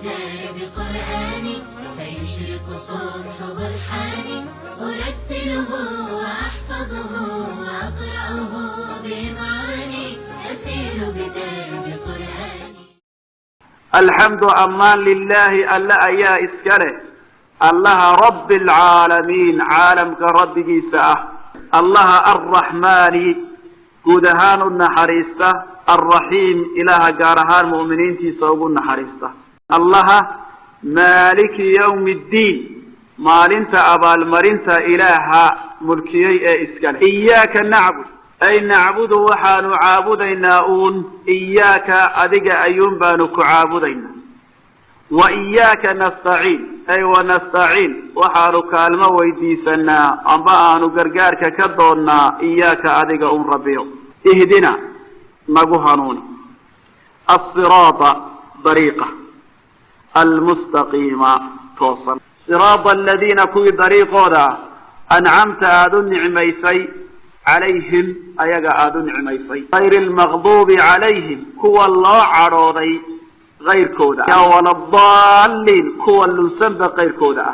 بدرب قرآني، فيشرق صبح الحاني. أرتله وأحفظه وأقرأه بإمعاني، أسير بدرب قرآني. Alxamdu ammaan lilaahi, alle ayaa iska leh, Allaha rabbi alcaalamiin, caalamka rabbigiisa ah, Allaha alraxmaani, guud ahaan u naxariista, alraxiim, Ilaaha gaar ahaan mu'miniintiisa ugu naxariista, Allaha maaliki yawmi ddiin, maalinta abaalmarinta Ilaaha mulkiyey ee iska leh. Iyaaka nacbud, ay nacbudu, waxaanu caabudaynaa uun, iyaaka, adiga ayuun baanu ku caabudaynaa. Wa iyaaka nastaciin, ay wanastaciin, waxaanu kaalmo weydiisanaa amba aanu gargaarka ka doonnaa, iyaaka, adiga un, Rabbiyo. Ihdina, nagu hanuuni, alsiraata, dariiqa, almustaqiima, toosan, siraata aladiina, kuwii dariiqooda, ancamta, aada u nicmaysay, calayhim, ayaga aada u nicmaysay, gayri almaqduubi calayhim, kuwa loo cadhooday kayrkooda, wala daalliin, kuwa lunsanba kayrkooda ah.